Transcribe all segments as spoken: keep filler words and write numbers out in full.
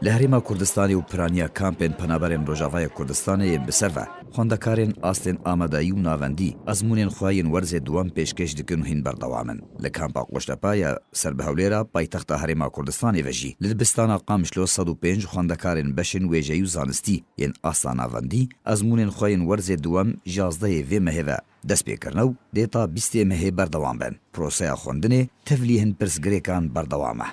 Li Herêma Kurdistanê û piraniya kampên penaberên Rojavayê Kurdistanê yên bi ser ve, xwendekarên astên amadeyî û navendî ezmûnên xwe yên werzê duwem pêşkêş dikin û hîn berdewam in. Li kampa Qoştepa ya ser bi Hewlêra paytexta Herêma Kurdistanê ve jî, li dibistana Qamişlo sed û pênc xwendekarên beşên wêjeyî û zanistî yên asta navendî ezmûnên xwe yên werzê duwem jazdehê vê mehê ve dest pê kirine û dê ta bîstê mehê berdewam bin. Proseya xwendinê tevlî hin pirsgirêkan berdewam e.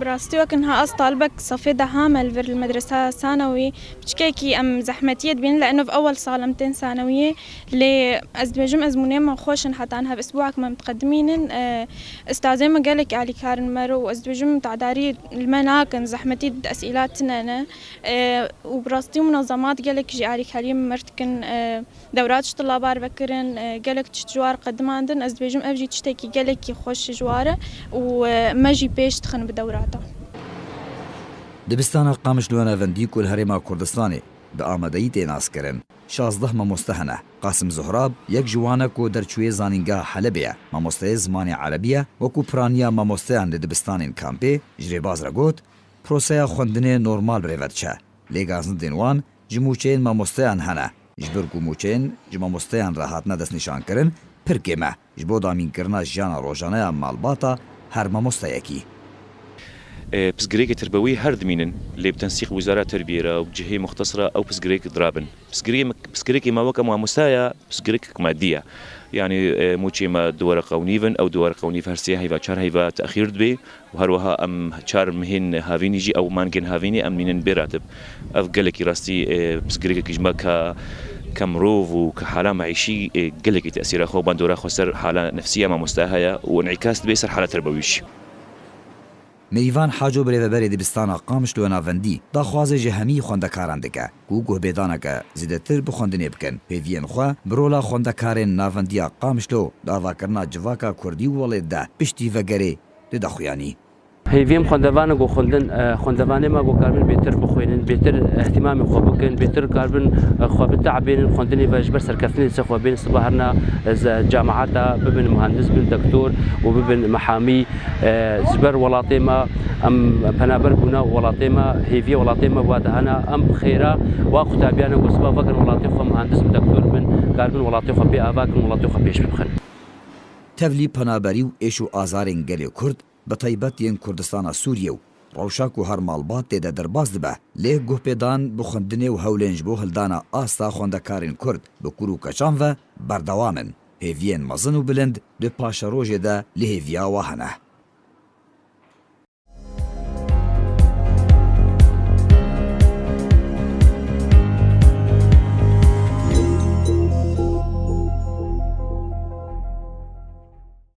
Bi rastî wek niha ez talibek sefê deham e li vir li medresa sanewî. Piçkekî em zehmetiyê dibînin, li enov ewel sal em tên sanewiyê. Lê ez dibêjim ezmûnê me xweş in, heta niha bi isbûak me mutqedimîn in. E, ustazê me gelek alîkar in me re û ez dibêjim tadarî li me nakin, zehmetî di esîla tine ne. E, û bi rastî munazemat gelek jî alîkariyê me dikin. E, Dewra tişt labar vekirin, e, gelek tişt ji war qedimandin. Ez dibêjim ev jî tiştekî gelekî xweş ji war e û, e, me jî pêş dixin bi dewrata. Dibistana Qamişlo Navendî ku li Herêma Kurdistanê bi amadeyî tê naskirin, şazdeh mamoste hene. Qasim Zohrab yek ji wan e ku derçûyê Zanîngeha Helebê ye. Mamosteyê zimanê erebî ye. Wekû piraniya mamosteyan li dibistanên kampê ji rêbaz re got, proseya xwendinê normal bi rê ve diçe. Lê gazindên wan ji mûçeyên mamosteyan hene. Ji ber ku mûçeyên ji mamosteyan re hatine destnîşankirin, pir kêm e ji bo damînkirina jiyana rojane ya malbata her mamosteyekî. E, pirsgirêkê terbewî her dimînin, lê bi tensîq wizara terbiyê re û cihê muxtes re ew pirsgirêk dirabin. Pirsgirê-, pirsgirêkê me weke mamosteya, pirsgirêkek madî ye. Yanî, e, mûçê me du wereqa û nîv in, ew du wereqa û nîv her sê heyva, çar heyva texîr dibe. û her wiha em çar mehên havînî jî ew mangên havînî em nînin bê ratib. Ev gelekî rastî, e, pirsgirêkekî ji me ka, ka mirov û ka hala meîşî, e, gelekî tesîra xwe bandora xwe ser hala nefsî ya mamoste heye û înîkas dibe ser hala terbewî jî. Mêvan Haco birêveberê dibistana Qamişlo Navendî daxwazê ji hemî xwendekaran dike ku guhbêdaneke zêdetir bi xwendinê bikin. Hêviyên xwe bi rola xwendekarên navendiya Qamişlo di avakirina civaka kurdî û welêt de piştî vegerê dide xuyanî. Hêviyê min xwendevan e ku xwendin, e, xwendevanê me ku karibin bêtir bixwînin, bêtir îhtîmamê xwe bikin, bêtir karibin, e, xwe biteebînin xwendinê ve ji ber serkeftinê ser xwe bên siba herine, e, ze-, cemaeta bibin muhendis, bin doktor û bibin mehamî, e, ji ber welatê me em penaber bûne û welatê me hêviyê welatê me wa de hene, em bi xêra wa qutabiyane ku siba vekin welatê xwe muhendis bin doktor bin, karibin welatê xwe pê ava kin, welatê xwe pêş bibixin. Tevlî penaberî û êş û azarên gelê Kurd, bi taybet yên Kurdistana Sûriyê û rewşa ku her malbat tê de derbas dibe, lê guhpêdan bi xwendinê û hewlên ji bo hildana asta xwendekarên Kurd bi kur û keçan ve berdewam in. Hêviyên mezin û bilind di paşerojê de li hêviya we hene.